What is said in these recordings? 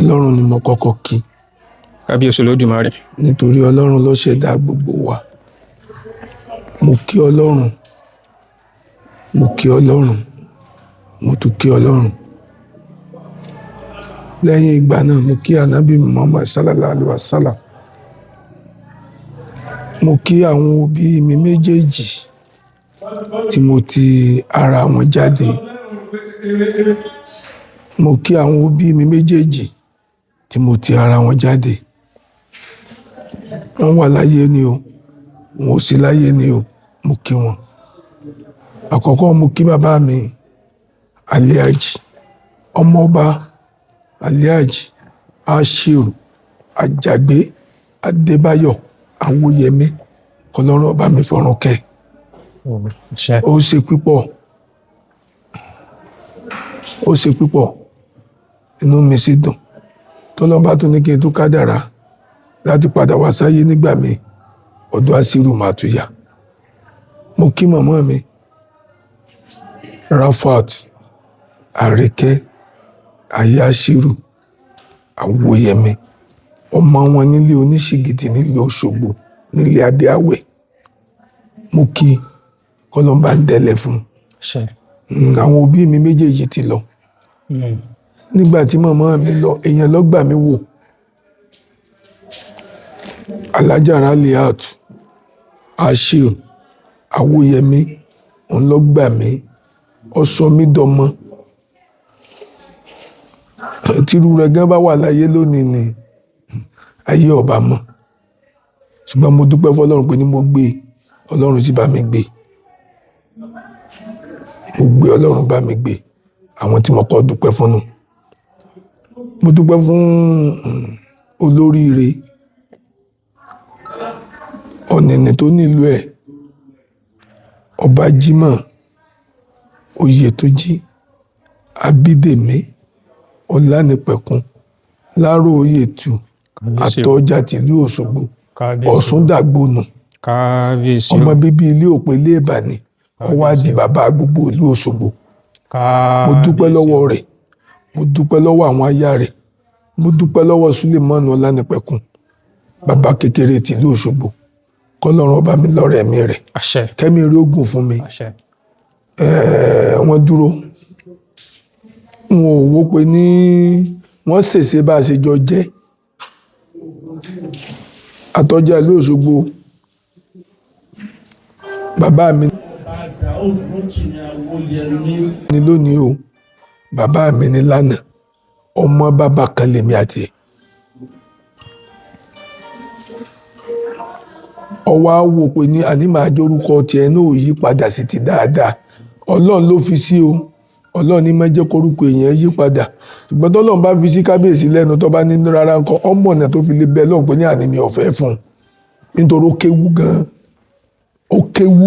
Ọlọ́run ni mo kọ́kọ́ kí. Kábíyèsí Olódùmarè. Nítorí Ọlọ́run ló ṣẹ̀dá gbogbo wa. Mo kí Ọlọ́run, mo kí Ọlọ́run, mo tún kí Ọlọ́run. Lẹ́yìn ìgbà náà, mo kí Ànábì Muhammad sallallahu alaihi wasallam. Mo kí àwọn òbí mi méjèèjì tí mo ti ara wọn jáde. Mo kí àwọn òbí mi méjèèjì tí mo ti ara wọn jáde. Wọ́n wà láyé ni o, wọn ò sí láyé ni o, mo kí wọn. Àkọ́kọ́, mo kí bàbá mi Alhaji Ọmọọba Alhaji Ashiru Àjàgbé Adébáyọ̀ Awóyẹmí, kọlọ́run ọba mi fọ̀run kẹ́. Àṣẹ. Ó ṣe pípọ̀, ó ṣe pípọ̀, inú mi sì dùn tọ́lọ́run bá tún ní kí n tún kádàrá láti padà wá sáyé nígbà mi, ọ̀dọ̀ Asiru máa tún yá. Mo kí màmá mi Rafat Àríkẹ́ Aya Asiru Awóyẹmí, ọmọ wọn nílé Oníṣìgìdì nílùú Òṣogbo, nílé Adéàwẹ̀. Mo kí kọ́lọ́n bá ń dẹ́lẹ̀ fún un. Àṣẹ. Àwọn òbí mi méjèèjì ti lọ. Nígbà tí màmá mi lọ, èèyàn ló gbà mí wò, Alhaja Raliat Ashir Awóyẹmí, òun ló gbà mí, ó sọ mí dọmọ. Tírú rẹ̀ gan bá wà láyé lónìí ni ayé ọba mọ́, ṣùgbọ́n mo dúpẹ́ fọ́lọ́run pé ní mo gbé, Ọlọ́run sì bá mi gbé. Mo gbé, Ọlọ́run bá mi gbé. Àwọn tí mo kọ́ dúpẹ́ fún nù. Mo dúpẹ́ fún olóríire ọ̀nìnì tó nílùú ẹ̀, Ọba Jimoh Oyètúnjí Abídèmí Ọlánìpẹ̀kun Láró Oyètù. Kábíyèsí o. Àtọ́jà tìlú Òṣogbo. Kábíyèsí o. Ọ̀ṣúndàgbònú. Kábíyèsí o. Ọmọ bíbí ilé òpè ilé Ìbàní, ó wá di Kábíyèsí o. bàbá gbogbo ìlú Òṣogbo. Mo dúpẹ́ Kábíyèsí o. lọ́wọ́ rẹ̀, mo dúpẹ́ lọ́wọ́ àwọn aya rẹ̀, mo dúpẹ́ lọ́wọ́ Sulemanu Ọlánìpẹ̀kun, bàbá kékeré tìlú Òṣogbo. Kọ́lọ́run ọba mi lọ́rẹ̀ ẹ̀mí rẹ̀. Àṣẹ. Kẹ́mi rí ogun fún mi. Àṣẹ. Wọ́n dúró, wọn ò wó pé ní wọ́n ṣèṣe bá a ṣe jọ jẹ́ àtọ́jà ìlú Òṣogbo. Bàbá mi ní lónìí o, bàbá mi ní lánàá, ọmọ bàbá kan lèmi àti ẹ̀. Ọwọ́ á wò pé ní àní máa jórúkọ tiẹ̀ náà ò yí padà sí ti dáadáa. Ọlọ́run ló fi sí o, Ọlọ́run ní má jẹ́ kórúkọ èèyàn yí padà, ṣùgbọ́n tọ́lọ́run bá fi sí kábíyèsí lẹ́nu, tó bá nínú rárá nǹkan, ọmọ ọ̀nà tó fi lè bẹ lọ́hùn pé ní àní mi ò fẹ́ fún un, nítorí ó kéwú gan-an, ó kéwú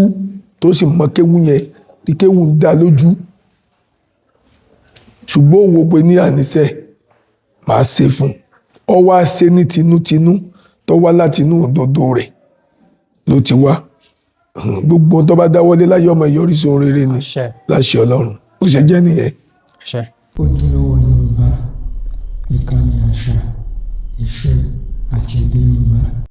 tó sì mọ kéwú yẹn tí kéwú ń dá lójú, ṣùgbọ́n ó wò pé ní àníṣe màá ṣe fún un. Ọ wá ṣe ní tinútinú tó wá láti inú òdodo rẹ̀ ló ti wá. Gbogbo ohun tó bá dáwọ́lé láyé, ọmọ ìyọrísí ohun rere ni. Àṣẹ. Láṣẹ Ọlọ́run, ó ṣe jẹ́ nìyẹn. Àṣẹ. Ojúlówó Yorùbá, ìkànnì àṣà, ìṣe àti èdè Yorùbá.